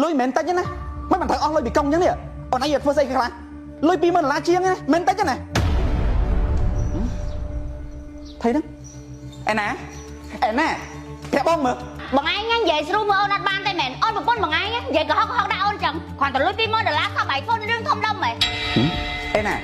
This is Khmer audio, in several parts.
លុយមិនមែនតិចទេណាមិនបានត្រូវអស់លុយពីកុងអញ្ចឹងនេះអូនឯងធ្វើស្អីខ្លះលុយ20000ដុល្លារជាងណាមិនតិចទេណាថៃហ្នឹងអេណាអេណាប្រាប់បងមើល បងឯងនិយាយស្រួលមើលអូនអត់បានទេមែនអូនប្រពន្ធបងឯងនិយាយកុហកកុហកដាក់អូនចឹងគ្រាន់តែលុយ20000ដុល្លារសោះបាយធ្វើរឿងធំដុំហ៎ អេណា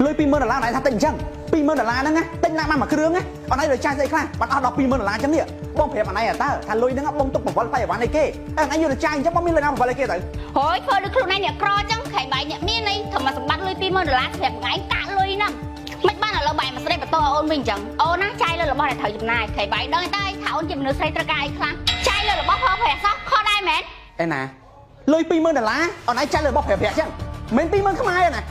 លុយ20000ដុល្លារអូនឯងថាតិចអញ្ចឹង20000ដុល្លារហ្នឹងណាទិញឡានបានមួយគ្រឿងណាអូនឯងទៅចាយស្អីខ្លះបានអស់ដល់20000ដុល្លារអញ្ចឹងនេះបងប្រាប់អូនឯងតើថាលុយហ្នឹងបងទុកបង្វិលផ្លែអីវ៉ាន់អីគេអូនឯងយកទៅចាយអញ្ចឹងបងមានលុយណាបង្វិលអីគេទៅ ហូយធ្វើដូចខ្លួនឯងអ្នកក្រអញ្ចឹងខែបាយអ្នកមានអីធ្វើមកសម្បត្តិលុយ20000ដុល្លារសម្រាប់បងឯងកាក់លុយហ្នឹងមិនបានឥឡូវបាយមកស្ដីបន្ទោអូនវិញអញ្ចឹងអូនណាចាយលើរបស់ដែលត្រូវចំណាយខែបាយដឹងតែថាអូនជាមនុស្សស្រីត្រូវការអីខ្លះចាយលើរបស់ផលប្រាក់សោះខុសដែរមែន អេណាលុយ20000ដុល្លារអូនឯងចាយលើរបស់ប្រាក់ប្រាក់អញ្ចឹងមិន20000ខ្មែរណា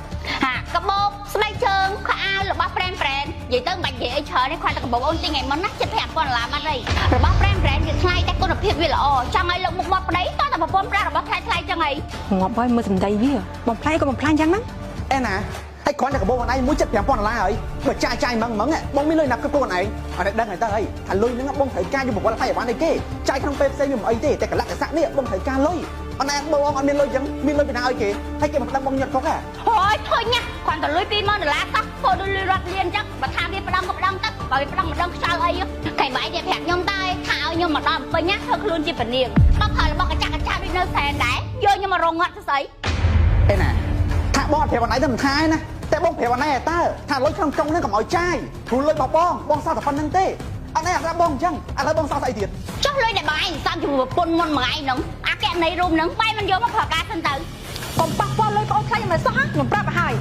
ហាកាបូបស្បែកជើងខោអាវរបស់ប្រែនប្រែននិយាយទៅមិនបាច់និយាយអីច្រើនទេគ្រាន់តែកាបូបអូនទិញថ្ងៃមុនណាជិត5000ដុល្លារបាត់ហើយរបស់ប្រែនប្រែនវាថ្លៃតែគុណភាពវាល្អចង់ឲ្យលោកមុខមាត់ប្តីតោះតែប្រពន្ធប្រាក់របស់ថ្លៃថ្លៃចឹងអី ងាប់ហើយមើលសម្ដីវាបំផ្លាញក៏បំផ្លាញយ៉ាងហ្នឹង អេណាហើយគ្រាន់តែកាបូបអូនឯងមួយជិត5000ដុល្លារហើយបើចាយចាយម៉ងម៉ងបងមានលុយណាប់គ្រប់ខ្លួនឯងអត់ដឹងហើយតើអីថាលុយហ្នឹងបងត្រូវការយកបង្វិលផ្លែអីវ៉ាន់អីគេចាយក្នុងពេលផ្សេងវាមិនអីទេតែកលៈកសៈនេះបងត្រូវការលុយអត់ឯងបងអត់មានលុយអញ្ចឹងមានលុយពីណាឲ្យគេហើយគេមិនដឹងបងញាត់កុកហ៎ ហូយធុញណាគ្រាន់តែលុយ20000ដុល្លារសោះធ្វើដូចលុយរាប់លានអញ្ចឹងបើថាវាប្តឹងក៏ប្តឹងទៅបើវាប្តឹងមិនដឹងខ្យល់អីខែបាយគេប្រាប់ខ្ញុំតែថាឲ្យខ្ញុំមកដល់ពេញណាធ្វើខ្លួនជាពនាងបើផលរបស់កញ្ចាស់កញ្ចាស់ដូចនៅសែនដែរយកខ្ញុំមករងងាត់ទៅស្អី អេណាថាបងប្រាប់អនឯងទៅមិនថាឯណាតែបងប្រាប់អនឯងតើថាលុយក្នុងកុងហ្នឹងកុំឲ្យចាយព្រោះលុយរបស់បងបងសល់តែប៉ុណ្្នឹងទេអត់ឯងប្រាប់បងអញ្ចឹងឥឡូវបងសល់ស្អីទៀត ចុះលុយដែលបងឯងសំជាមួយប្រពន្ធមុនមួយថ្ងៃហ្នឹងអាកណីរូបហ្នឹងបែរមិនយកមកប្រើការសិនទៅ កុំប៉ះពាល់លុយប្អូនថ្លៃយ៉ាងម៉េចសោះខ្ញុំប្រាប់ឲ្យហើយ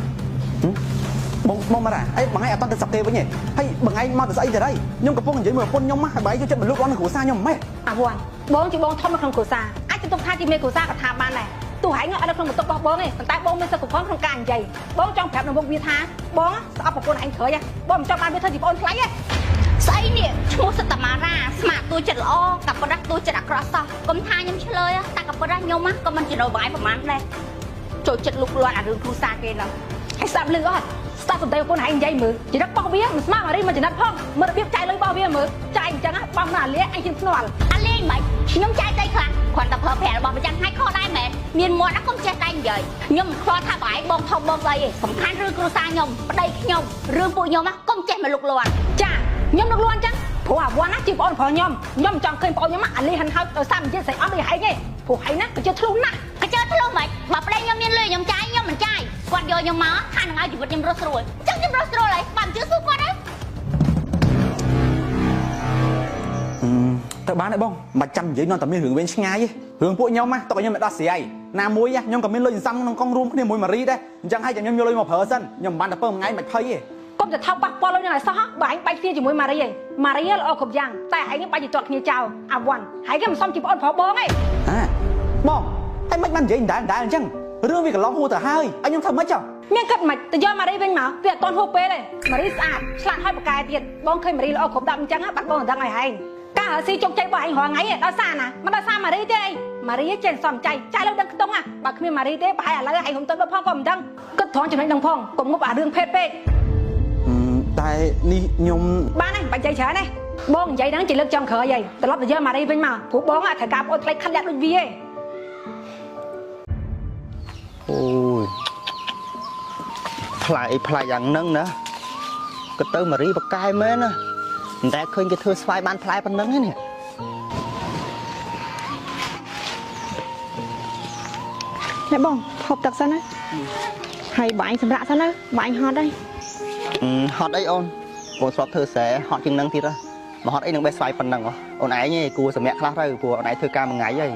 បងបងមកអីបងឯងអត់តទៅស្រុកគេវិញទេហើយបងឯងមកទៅស្អីទៅហើយខ្ញុំកំពុងនិយាយមួយប្រពន្ធខ្ញុំហើយបងឯងយកចិត្តមកលូកលាន់ក្នុងគ្រួសារខ្ញុំម៉េច អាវ៉ាន់បងជាបងធំនៅក្នុងគ្រួសារអាចទៅទុកថាជាមេគ្រួសារក៏ថាបានដែរទោះឯងអត់នៅក្នុងបន្ទប់របស់បងទេប៉ុន្តែបងមានសិទ្ធិគ្រប់គ្រាន់ក្នុងការនិយាយបងចង់ប្រាប់នៅមុខវាថាបងស្អប់ប្រពន្ធឯងក្រោយបងមិនចង់បានវាធ្វើជាប្អូនថ្លៃទេ ស្អីនេះឈ្មោះសតមារាស្មាតួចិត្តល្អកាប៉ុណ្ណាតួចិត្តអាក្រក់សោះកុំថាខ្ញុំឆ្លើយតែកាប៉ុណ្ណាខ្ញុំក៏មិនចំណូលបងឯងប្រហែលដែរចូលចិត្តលុកលាន់អារឿងគ្រួសារគេហ្នឹង ហើយស្ដាប់លឺអត់ស្ដាប់សម្ដីប្រពន្ធឯងនិយាយមើលចំណិតរបស់វាមិនស្មើម៉ារីមួយចំណិតផងមើលរបៀបចាយលុយរបស់វាមើលចាយអញ្ចឹងបងនៅអាលាអញជិះស្នាល់ អាលេងមិនខ្ញុំចាយស្អីខ្លះគ្រាន់តែប្រើប្រាស់របស់ប្រចាំថ្ងៃខុសដែរមែនមានមាត់ណាកុំចេះតែនិយាយខ្ញុំមិនខ្វល់ថាបងឯងបងធំបងស្អីទេសំខាន់រឿងគ្រួសារខ្ញុំប្តីខ្ញុំរឿងពួកខ្ញុំណាកុំចេះមកលុកលាន់ ចាខ្ញុំលុកលាន់អញ្ចឹងព្រោះអាវ៉ាន់ណាជាប្អូនប្រុសខ្ញុំខ្ញុំមិនចង់ឃើញប្អូនខ្ញុំអាលីហិនហោចដោយសារនិយាយស្រីអត់ដូចឯងទេព្រោះឯងណាក៏ជាធ្លុះណាស់ កញ្ចើធ្លុះមិនបើប្តីខ្ញុំមានលុយខ្ញុំចាយខ្ញុំមិនចាយគាត់យកខ្ញុំមកថានឹងឲ្យជីវិតខ្ញុំរស់ស្រួលអញ្ចឹងខ្ញុំរស់ស្រួលហើយបើមិនជឿសួរគាត់ហើយ ទៅបានទេបងមិនចាំនិយាយនាំតែមានរឿងវែងឆ្ងាយទេរឿងពួកខ្ញុំណាតោះខ្ញុំមិនដោះស្រាយណាមួយខ្ញុំក៏មានលុយសន្សំក្នុងកងរួមគ្នាមួយម៉ារីដែរអញ្ចឹងហើយចាំខ្ញុំយកលុយមកប្រើសិនខ្ញុំមិនបានតែពើមួយថ្ងៃមិនភ័យទេ កុំតែថោកប៉ះពាល់លុយនឹងឲ្យសោះបើឯងបែកគ្នាជាមួយម៉ារីឯងម៉ារីល្អគ្រប់យ៉ាងតែឯងបែកជាទាត់គ្នាចោលអាវ៉ាន់ហើយគេមិនសមជាប្អូនប្រុសបងឯង ហាបងហើយមិនបាននិយាយដដែលដដែលអញ្ចឹងរឿងវាកន្លងហួសទៅហើយឲ្យខ្ញុំធ្វើម៉េចចុះ មានគិតមិនទៅយកម៉ារីវិញមកវាអត់ទាន់ហួសពេលទេម៉ារីស្អាតឆ្លាតហើយប៉ាកែទៀតបងឃើញម៉ារីល្អគ្រប់10អញ្ចឹងបាត់បងមិនដឹងឲ្យឯងការរស៊ីជោគជ័យរបស់ឯងរាល់ថ្ងៃដោយសារណាមិនដោយសារម៉ារីទេអីម៉ារីចេះសំចៃចាយលើដឹងខ្ទង់បើគ្មានម៉ារីទេប្រហែលឥឡូវឯងហុំទៅដល់ផងក៏មិនដឹងគិតត្រង់ចំណុចនឹងផងកុំងប់អារឿងភេទពេក តែនេះខ្ញុំ បានហើយបាច់ចៃច្រើនទេបងនិយាយហ្នឹងជាលើកចុងក្រោយហើយត្រឡប់ទៅយកម៉ារីវិញមកព្រោះបងត្រូវការប្អូនថ្លៃខិតលាក់ដូចវាឯង អូយផ្លែអីផ្លែយ៉ាងហ្នឹងណាក៏ទៅម៉ារីបកែមែនណាមិនដែលឃើញគេធ្វើស្វាយបានផ្លែប៉ុណ្ណឹងទេនេះ ណែបងហូបទឹកសិនណាហើយបងឯងសម្រាប់សិនណាបងឯងហត់ហើយ ហត់អីអូនអូនស្បធ្វើស្រែហត់ជាងនឹងទៀតហ៎មកហត់អីនឹងបេះស្វាយប៉ុណ្ណឹងអូនឯងឯងគួរសម្រាប់ខ្លះទៅព្រោះអូនឯងធ្វើការមួយថ្ងៃហើយ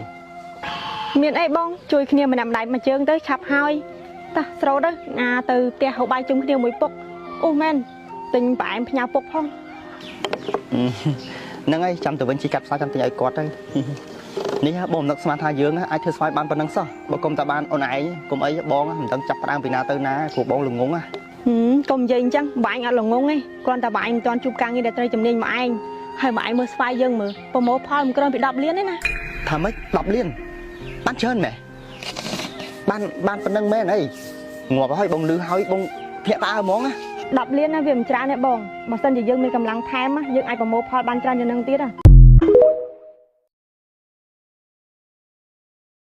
មានអីបងជួយគ្នាម្នាក់ម្ដាយមួយជើងទៅឆាប់ហើយតោះស្រូតទៅអាទៅផ្ទះហូបបាយជុំគ្នាមួយពុកអូមែនទិញផ្អែមផ្ញើពុកផង ហ្នឹងហើយចាំទៅវិញជីកាត់ផ្សារចាំទិញឲ្យគាត់ទៅនេះបងមិននឹកស្មានថាយើងអាចធ្វើស្វាយបានប៉ុណ្ណឹងសោះបើគុំតែបានអូនឯងគុំអីបងមិនដឹងចាប់ផ្ដើមពីណាទៅណាព្រោះបងល្ងងណា កុំនិយាយអញ្ចឹងបងឯងអត់ល្ងងទេគ្រាន់តែបងឯងមិនទាន់ជួបការងារដែលត្រូវជំនាញមកឯងហើយបងឯងមើលស្វាយយើងមើលប្រមូលផលមិនក្រោមពី10លានទេណា ថាម៉េច10លានបានច្រើនមែនបានបានប៉ុណ្ណឹងមែនអីងាប់ហើយបងលឺហើយបងភ្ញាក់ផ្អើលហ្មងណា 10លានណាវាមិនច្រើនទេបងបើសិនជាយើងមានកម្លាំងថែមយើងអាចប្រមូលផលបានច្រើនជាងនឹងទៀតណា